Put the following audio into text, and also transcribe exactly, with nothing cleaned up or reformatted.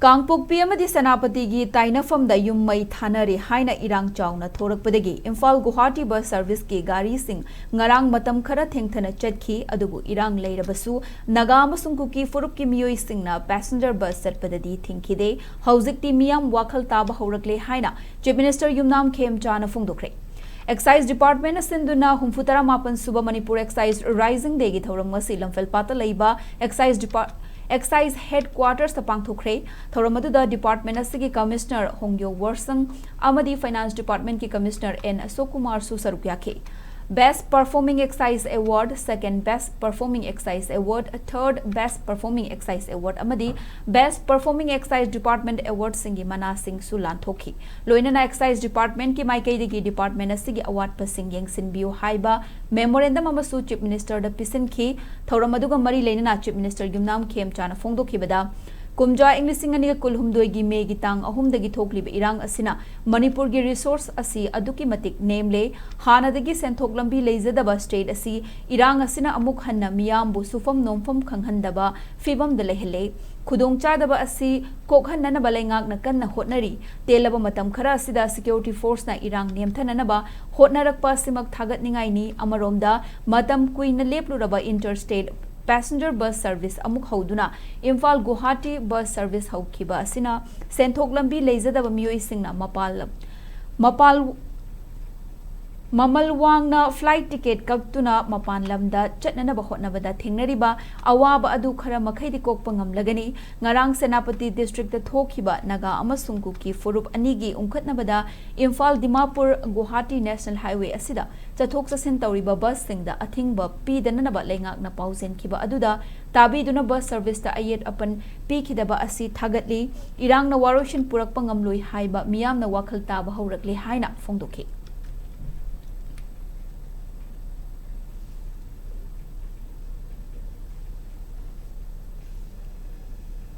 ꯀꯥꯡꯄꯣꯛꯄꯤ ꯑꯃꯗꯤ ꯁꯦꯅꯥꯄꯇꯤꯒꯤ ꯇꯥꯏꯅꯐꯝꯗ ꯌꯨꯝ ꯃꯩ ꯊꯥꯅꯔꯦ ꯍꯥꯏꯅ ꯏꯔꯥꯡ ꯆꯥꯎꯅ ꯊꯣꯔꯛꯄꯗꯒꯤ ꯏꯝꯐꯥꯜ ꯒꯨꯋꯥꯍꯥꯇꯤ ꯕꯁ ꯁꯔꯚꯤꯁꯀꯤ ꯒꯥꯔꯤꯁꯤꯡ ꯉꯔꯥꯡ ꯃꯇꯝ ꯈꯔ ꯊꯦꯡꯊꯅ ꯆꯠꯈꯤ꯫ ꯑꯗꯨꯕꯨ ꯏꯔꯥꯡ ꯂꯩꯔꯕꯁꯨ ꯅꯥꯒꯥ ꯑꯃꯁꯨꯡ ꯀꯨꯀꯤ ꯐꯨꯔꯨꯞꯀꯤ ꯃꯤꯑꯣꯏꯁꯤꯡꯅ ꯄꯦꯁꯦꯟꯖꯔ ꯕꯁ ꯆꯠꯄꯗꯗꯤ ꯊꯤꯡꯈꯤꯗꯦ꯫ ꯍꯧꯖꯤꯛꯇꯤ ꯃꯤꯌꯥꯝ ꯋꯥꯈꯜ ꯇꯥꯕ ꯍꯧꯔꯛꯂꯦ ꯍꯥꯏꯅ ꯆꯤꯐ ꯃꯤꯅꯤꯁꯇꯔ ꯌꯨꯝꯅꯥꯝ ꯈꯦꯝꯆꯥꯅ ꯐꯣꯡꯗꯣꯛꯈ꯭ꯔꯦ꯫ ꯑꯦꯛꯁꯥꯏꯖ ꯗꯤꯄꯥꯔꯠꯃꯦꯟꯅ ꯁꯤꯟꯗꯨꯅ ꯍꯨꯝꯐꯨ ꯇꯔꯥ ꯃꯥꯄꯟ ꯁꯨꯕ ꯃꯅꯤꯄꯨꯔ ꯑꯦꯛꯁꯥꯏꯖ ꯔꯥꯏꯖꯤꯡ ꯗꯦꯒꯤ ꯊꯧꯔꯝ ꯉꯁꯤ ꯂꯝꯐꯦꯜꯄꯥꯠꯇ ꯂꯩꯕ ꯑꯦꯛꯁꯥꯏꯖ ꯗꯤꯄꯥꯔ-, ꯑꯦꯛꯁꯥꯏꯖ ꯍꯦꯗꯀ꯭ꯋꯥꯇꯔꯁꯇ ꯄꯥꯡꯊꯣꯛꯈ꯭ꯔꯦ꯫ ꯊꯧꯔꯝ ꯑꯗꯨꯗ ꯗꯤꯄꯥꯔꯠꯃꯦꯟ ꯑꯁꯤꯒꯤ ꯀꯃꯤꯁꯅꯔ ꯍꯣꯡꯌꯣ ꯋꯔꯁꯪ ꯑꯃꯗꯤ ꯐꯥꯏꯅꯥꯟꯁ ꯗꯤꯄꯥꯔꯠꯃꯦꯟꯒꯤ ꯀꯃꯤꯁꯅꯔ ꯑꯦꯟ ꯑꯁꯣꯛ ꯀꯨꯃꯥꯔꯁꯨ ꯁꯔꯨꯛ ꯌꯥꯈꯤ꯫ Best Performing Excise Award, Second Best Performing Excise Award, Third Best Performing Excise Award ꯑꯃꯗꯤ Best Performing Excise Department Awardꯁꯤꯡꯒꯤ ꯃꯅꯥꯁꯤꯡꯁꯨ ꯂꯥꯟꯊꯣꯛꯈꯤ꯫ ꯂꯣꯏꯅꯅ ꯑꯦꯛꯁꯥꯏꯖ ꯗꯤꯄꯥꯔꯠꯃꯦꯟꯒꯤ ꯃꯥꯏꯀꯩꯗꯒꯤ ꯗꯤꯄꯥꯔꯠꯃꯦꯟ ꯑꯁꯤꯒꯤ ꯑꯋꯥꯠꯄꯁꯤꯡ ꯌꯦꯡꯁꯤꯟꯕꯤꯌꯨ ꯍꯥꯏꯕ ꯃꯦꯃꯣꯔꯦꯟꯗꯝ ꯑꯃꯁꯨ ꯆꯤꯐ ꯃꯤꯅꯤꯁꯇꯔꯗ ꯄꯤꯁꯤꯟꯈꯤ꯫ ꯊꯧꯔꯝ ꯑꯗꯨꯒ ꯃꯔꯤ ꯂꯩꯅꯅ ꯆꯤꯐ ꯃꯤꯅꯤꯁꯇꯔ ꯌꯨꯝꯅꯥꯝ ꯈꯦꯝꯆꯥꯅ ꯐꯣꯡꯗꯣꯛꯈꯤꯕꯗ, ꯀꯨꯝꯖꯥ ꯏꯪ ꯂꯤꯁꯤꯡ ꯑꯅꯤꯒ ꯀꯨꯟꯍꯨꯝꯗꯣꯏꯒꯤ ꯃꯦꯒꯤ ꯇꯥꯡ ꯑꯍꯨꯝꯗꯒꯤ ꯊꯣꯛꯂꯤꯕ ꯏꯔꯥꯡ ꯑꯁꯤꯅ ꯃꯅꯤꯄꯨꯔꯒꯤ ꯔꯤꯁꯣꯔꯁ ꯑꯁꯤ ꯑꯗꯨꯛꯀꯤ ꯃꯇꯤꯛ ꯅꯦꯝꯂꯦ꯫ ꯍꯥꯟꯅꯗꯒꯤ ꯁꯦꯟꯊꯣꯛ ꯂꯝꯕꯤ ꯂꯩꯖꯗꯕ ꯁ꯭ꯇꯦꯠ ꯑꯁꯤ ꯏꯔꯥꯡ ꯑꯁꯤꯅ ꯑꯃꯨꯛ ꯍꯟꯅ ꯃꯤꯌꯥꯝꯕꯨ ꯁꯨꯐꯝ ꯅꯣꯝꯐꯝ ꯈꯪꯍꯟꯗꯕ ꯐꯤꯚꯝꯗ ꯂꯩꯍꯜꯂꯦ꯫ ꯈꯨꯗꯣꯡꯆꯥꯗꯕ ꯑꯁꯤ ꯀꯣꯛꯍꯟꯅꯅꯕ ꯂꯩꯉꯥꯛꯅ ꯀꯟꯅ ꯍꯣꯠꯅꯔꯤ꯫ ꯇꯦꯜꯂꯕ ꯃꯇꯝ ꯈꯔ ꯑꯁꯤꯗ ꯁꯦꯀ꯭ꯌꯨꯔꯤꯇꯤ ꯐꯣꯔꯁꯅ ꯏꯔꯥꯡ ꯅꯦꯝꯊꯅꯅꯕ ꯍꯣꯠꯅꯔꯛꯄ ꯑꯁꯤꯃꯛ ꯊꯥꯒꯠꯅꯤꯡꯉꯥꯏꯅꯤ꯫ ꯑꯃꯔꯣꯝꯗ, ꯃꯇꯝ ꯀꯨꯏꯅ ꯂꯦꯞꯂꯨꯔꯕ inter state passenger bus service ꯑꯃꯨꯛ ꯍꯧꯗꯨꯅ ꯏꯝꯐꯥꯜ ꯒꯨꯋꯥꯍꯥꯇꯤ ꯕꯁ ꯁꯔꯚꯤꯁ ꯍꯧꯈꯤꯕ ꯑꯁꯤꯅ ꯁꯦꯟꯊꯣꯛ ꯂꯝꯕꯤ ꯂꯩꯖꯗꯕ ꯃꯤꯑꯣꯏꯁꯤꯡꯅ ꯃꯄꯥꯜ ꯂꯝ, ꯃꯄꯥꯜ, ꯃꯃꯜ ꯋꯥꯡꯅ ꯐ꯭ꯂꯥꯏꯠ ꯇꯤꯀꯦꯠ ꯀꯛꯇꯨꯅ ꯃꯄꯥꯟ ꯂꯝꯗ ꯆꯠꯅꯅꯕ ꯍꯣꯠꯅꯕꯗ ꯊꯦꯡꯅꯔꯤꯕ ꯑꯋꯥꯕ ꯑꯗꯨ ꯈꯔ ꯃꯈꯩꯗꯤ ꯀꯣꯛꯄ ꯉꯝꯂꯒꯅꯤ꯫ ꯉꯔꯥꯡ ꯁꯦꯅꯥꯄꯇꯤ ꯗꯤꯁꯇ꯭ꯔꯤꯛꯇ ꯊꯣꯛꯈꯤꯕ ꯅꯥꯒꯥ ꯑꯃꯁꯨꯡ ꯀꯨꯀꯤ ꯐꯨꯔꯨꯞ ꯑꯅꯤꯒꯤ ꯎꯪꯈꯠꯅꯕꯗ ꯏꯝꯐꯥꯜ ꯗꯤꯃꯥꯄꯨꯔ ꯒꯨꯋꯥꯍꯥꯇꯤ ꯅꯦꯁꯅꯦꯜ ꯍꯥꯏꯋꯦ ꯑꯁꯤꯗ ꯆꯠꯊꯣꯛ ꯆꯠꯁꯤꯟ ꯇꯧꯔꯤꯕ ꯕꯁꯁꯤꯡꯗ ꯑꯊꯤꯡꯕ ꯄꯤꯗꯅꯅꯕ ꯂꯩꯉꯥꯛꯅ ꯄꯥꯎꯖꯦꯟꯈꯤꯕ ꯑꯗꯨꯗ ꯇꯥꯕꯤꯗꯨꯅ ꯕꯁ ꯁꯔꯚꯤꯁꯇ ꯑꯌꯦꯠ ꯑꯄꯟ ꯄꯤꯈꯤꯗꯕ ꯑꯁꯤ ꯊꯥꯒꯠꯂꯤ꯫ ꯏꯔꯥꯡꯅ ꯋꯥꯔꯣꯏꯁꯤꯟ ꯄꯨꯔꯛꯄ ꯉꯝꯂꯣꯏ ꯍꯥꯏꯕ ꯃꯤꯌꯥꯝꯅ ꯋꯥꯈꯜ ꯇꯥꯕ ꯍꯧꯔꯛꯂꯦ ꯍꯥꯏꯅ ꯐꯣꯡꯗꯣꯛꯈꯤ꯫